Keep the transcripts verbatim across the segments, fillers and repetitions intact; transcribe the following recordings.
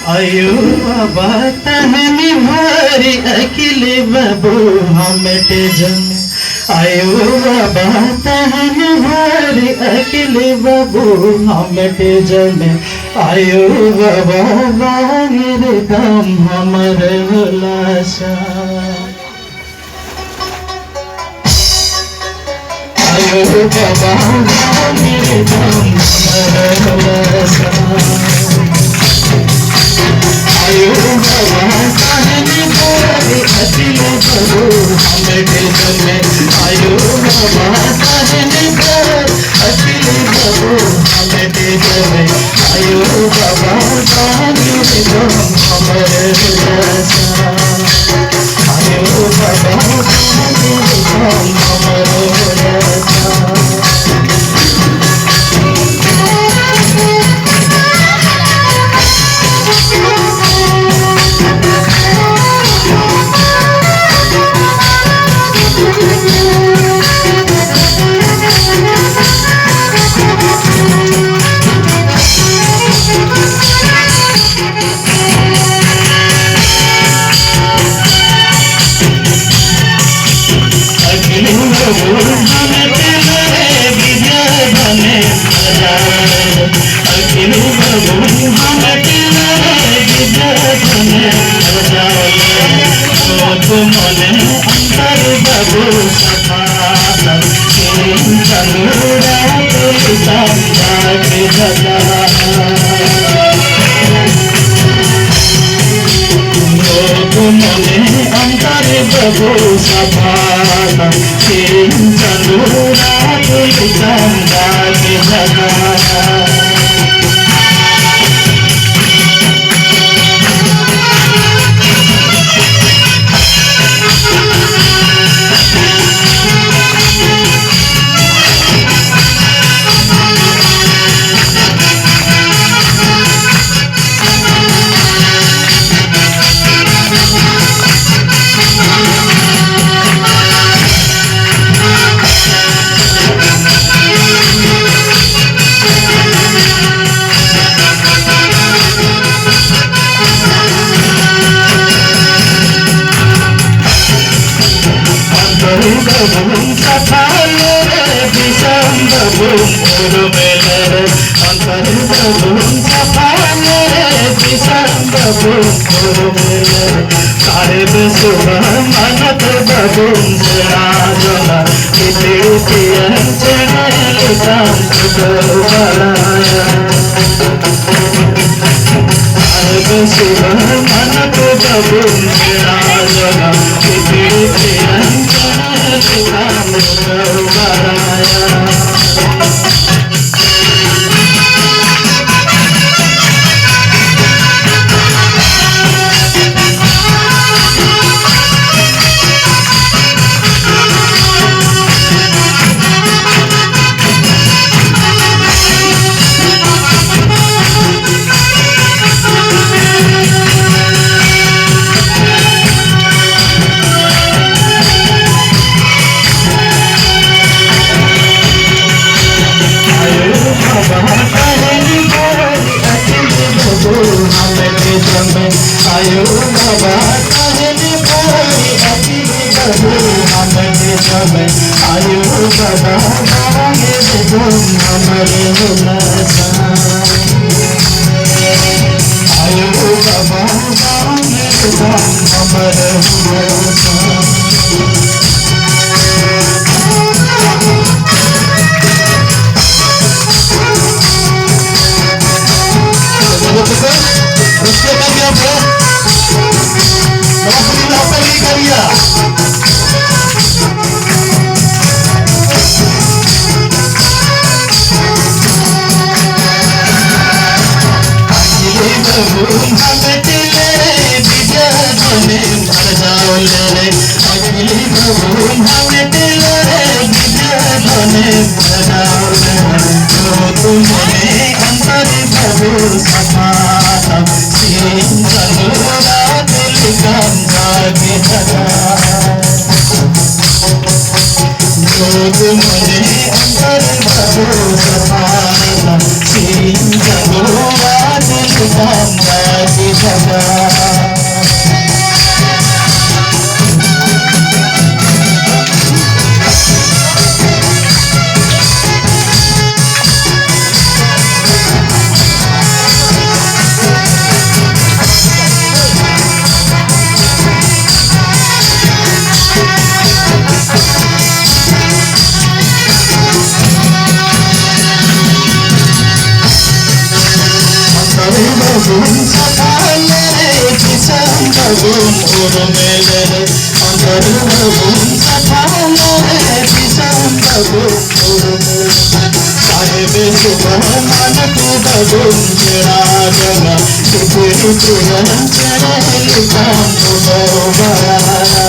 ᱟᱭᱳ ᱵᱟᱵᱟ ᱛᱟᱦᱮᱱ ᱵᱷᱳᱨ ᱟᱹᱠᱤᱞ ᱵᱟᱹᱵᱩ ᱦᱟᱢᱮᱴ ᱡᱚᱝ ᱢᱮ᱾ ᱟᱭᱳ ᱵᱟᱵᱟ ᱛᱟᱦᱮᱱ ᱵᱷᱳᱨ ᱟᱹᱠᱤᱞ ᱵᱟᱹᱵᱩ ᱦᱟᱢᱮᱴ ᱡᱚᱝ ᱢᱮ᱾ ᱟᱭᱳ ᱵᱟᱵᱟ ᱵᱟᱝ ᱨᱮ ᱫᱟᱢ ᱦᱟᱢᱟᱨ ᱦᱚᱞᱟᱥᱟ᱾ ᱟᱭᱳ ᱵᱟᱵᱟ ᱵᱟᱝ ᱨᱮ ᱫᱟᱢ ᱦᱟᱢᱟᱨ ᱦᱚᱞᱟᱥᱟ᱾ ᱟᱭᱳ ᱵᱟᱵᱟ ᱛᱟᱦᱮᱱ ᱵᱷᱳᱨ ᱟᱹᱠᱤᱞ ᱵᱟᱹᱵᱩ ᱦᱟᱢᱮᱴ ᱡᱚᱝ ᱢᱮ᱾ ᱟᱭᱳ ᱵᱟᱵᱟ ᱛᱟᱦᱮᱱ ᱵᱷᱳᱨ ᱟᱹᱠᱤᱞ ᱵᱟᱹᱵᱩ ᱦᱟᱢᱮᱴ ᱡᱚᱝ ᱢᱮ᱾ ᱟᱭᱳ ᱵᱟᱵᱟ ᱛᱟᱦᱮᱱ ᱵᱷᱳᱨ ᱦᱟᱢᱮᱴ ᱡᱚᱝ ᱢᱮ᱾ ᱟᱭᱳ ᱵᱟᱵᱟ ᱛᱟᱦᱮᱱ ᱵᱷᱳᱨ ᱦᱟᱢᱮᱴ ᱡᱚᱝ ᱢᱮ᱾ ᱢᱚᱱᱮ ᱚᱱᱛᱚᱨ ᱵᱟᱹᱵᱩ ᱥᱟᱯᱷᱟ ᱠᱟᱢ, ᱥᱤᱧ ᱪᱟᱸᱫᱳ ᱨᱟᱛ ᱞᱮᱠᱟᱢ ᱫᱟᱜᱽ ᱡᱟᱜᱟ᱾ ᱢᱮᱞᱮ ᱨᱮ ᱚᱱᱛᱚᱨ ᱵᱟᱵᱚᱱ ᱥᱟᱯᱷᱟ ᱞᱮ, ᱫᱤᱥᱚᱢ ᱵᱟᱵᱚᱱ ᱠᱚᱨᱚᱢ ᱞᱮ, ᱥᱟᱦᱮᱵ ᱥᱩᱵᱷ ᱢᱟᱱᱚᱛ ᱵᱟᱵᱚᱱ ᱥᱮᱬᱟ ᱡᱚᱝᱟ, ᱯᱤᱯᱤᱲᱤ ᱪᱮᱭᱟᱝ ᱪᱮᱬᱮ ᱞᱮᱠᱟᱢ ᱪᱷᱩᱴᱟᱹᱣ ᱵᱟᱲᱟᱭᱟ᱾ ᱥᱟᱦᱮᱵ ᱥᱩᱵᱷ ᱢᱟᱱᱚᱛ ᱵᱟᱵᱚᱱ ᱥᱮᱬᱟ ᱡᱚᱝᱟ, ᱯᱤᱯᱤᱲᱤ ᱪᱮᱭᱟᱝ ᱪᱮᱬᱮ ᱞᱮᱠᱟᱢ ᱪᱷᱩᱴᱟᱹᱣ ᱵᱟᱲᱟᱭᱟ᱾ ᱟᱭᱳ ᱵᱟᱵᱟ ᱛᱟᱦᱮᱱ ᱵᱷᱳᱨ ᱟᱹᱠᱤᱞ ᱵᱟᱹᱵᱩ ᱦᱟᱢᱮᱴ ᱡᱚᱝ ᱢᱮ᱾ ᱟᱭᱳ ᱵᱟᱵᱟ ᱛᱟᱦᱮᱱ ᱵᱷᱳᱨ ᱟᱹᱠᱤᱞ ᱵᱟᱹᱵᱩ ᱦᱟᱢᱮᱴ ᱡᱚᱝ ᱢᱮ᱾ ᱟᱭᱳ ᱵᱟᱵᱟ ᱵᱟᱝ ᱨᱮᱫᱚ ᱦᱟᱢᱟᱞ ᱦᱚᱞᱟ ᱥᱟᱶ᱾ ᱟᱭᱳ ᱵᱟᱵᱟ ᱵᱟᱝ ᱨᱮᱫᱚ ᱦᱟᱢᱟᱞ ᱦᱚᱞᱟ ᱥᱟᱶ᱾ ᱨᱟᱹᱥᱠᱟᱹ ᱠᱟᱱ ᱜᱮᱭᱟ ᱯᱮ? ᱱᱚᱣᱟ ᱠᱚᱫᱚ ᱟᱯᱮ ᱞᱟᱹᱜᱤᱫ ᱠᱟᱱ ᱜᱮᱭᱟ᱾ ᱟᱹᱠᱤᱞ ᱵᱟᱹᱵᱩ ᱦᱟᱢᱮᱴ ᱞᱮ, ᱵᱤᱫᱽᱭᱟᱹ ᱫᱷᱚᱱᱮᱢ ᱟᱨᱡᱟᱣ ᱞᱮ᱾ ᱟᱹᱠᱤᱞ ᱵᱟᱹᱵᱩ ᱦᱟᱢᱮᱴ ᱞᱮ, ᱵᱤᱫᱽᱭᱟᱹ ᱫᱷᱚᱱᱮᱢ ᱟᱨᱡᱟᱣ ᱞᱮ᱾ ᱡᱳᱫ ᱢᱚᱱᱮ ᱚᱱᱛᱚᱨ ᱵᱟᱹᱵᱩ ᱥᱟᱯᱷᱟ ᱛᱟᱢ, ᱥᱤᱧ ᱪᱟᱸᱫᱳ ᱨᱟᱛ ᱞᱮᱠᱟᱢ ᱫᱟᱜᱽ ᱡᱟᱜᱟ᱾ ᱡᱳᱫ ᱢᱚᱱᱮ ᱚᱱᱛᱚᱨ ᱵᱟᱹᱵᱩ ᱥᱟᱯᱷᱟ ᱛᱟᱢ, ᱥᱤᱧ ᱪᱟᱸᱫᱳ ᱨᱟᱛ ᱞᱮᱠᱟᱢ ᱫᱟᱜᱽ ᱡᱟᱜᱟ᱾ ᱵᱟᱵᱚᱱ ᱩᱨᱩᱢᱮ ᱞᱮ, ᱚᱱᱛᱚᱨ ᱵᱟᱵᱚᱱ ᱥᱟᱯᱷᱟ ᱞᱮ, ᱫᱤᱥᱚᱢ ᱵᱟᱵᱚᱱ ᱩᱨᱩᱢᱮ ᱞᱮ᱾ ᱥᱟᱦᱮᱵᱮ ᱥᱩᱵᱷ ᱢᱟᱱ ᱠᱚ ᱵᱟᱵᱚᱱ ᱥᱮᱬᱟ ᱡᱚᱝᱟ, ᱥᱤᱠᱲᱤ ᱪᱮᱬᱮ ᱪᱮᱬᱮ ᱞᱮᱠᱟᱢ ᱩᱰᱟᱹᱣ ᱵᱟᱲᱟᱭᱟ᱾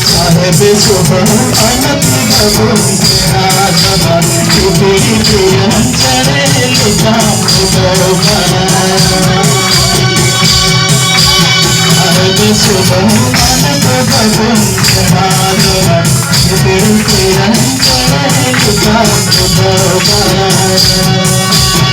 ᱥᱟᱦᱮᱵᱮ ᱥᱩᱵᱷ ᱢᱟᱱ ᱠᱚ ᱵᱟᱵᱚᱱ ᱥᱮᱬᱟ ᱡᱚᱝᱟ, ᱥᱤᱠᱲᱤ ᱪᱮᱬᱮ ᱪᱮᱬᱮ ᱞᱮᱠᱟᱢ ᱩᱰᱟᱹᱣ ᱵᱟᱲᱟᱭᱟ᱾ ᱥᱟᱦᱮᱵᱮ ᱥᱩᱵᱷ ᱢᱟᱱ ᱠᱚ ᱵᱟᱵᱚᱱ ᱥᱮᱬᱟ ᱡᱚᱝᱟ, ᱥᱤᱠᱲᱤ ᱪᱮᱬᱮ ᱪᱮᱬᱮ ᱞᱮᱠᱟᱢ ᱩᱰᱟᱹᱣ ᱵᱟᱲᱟᱭᱟ᱾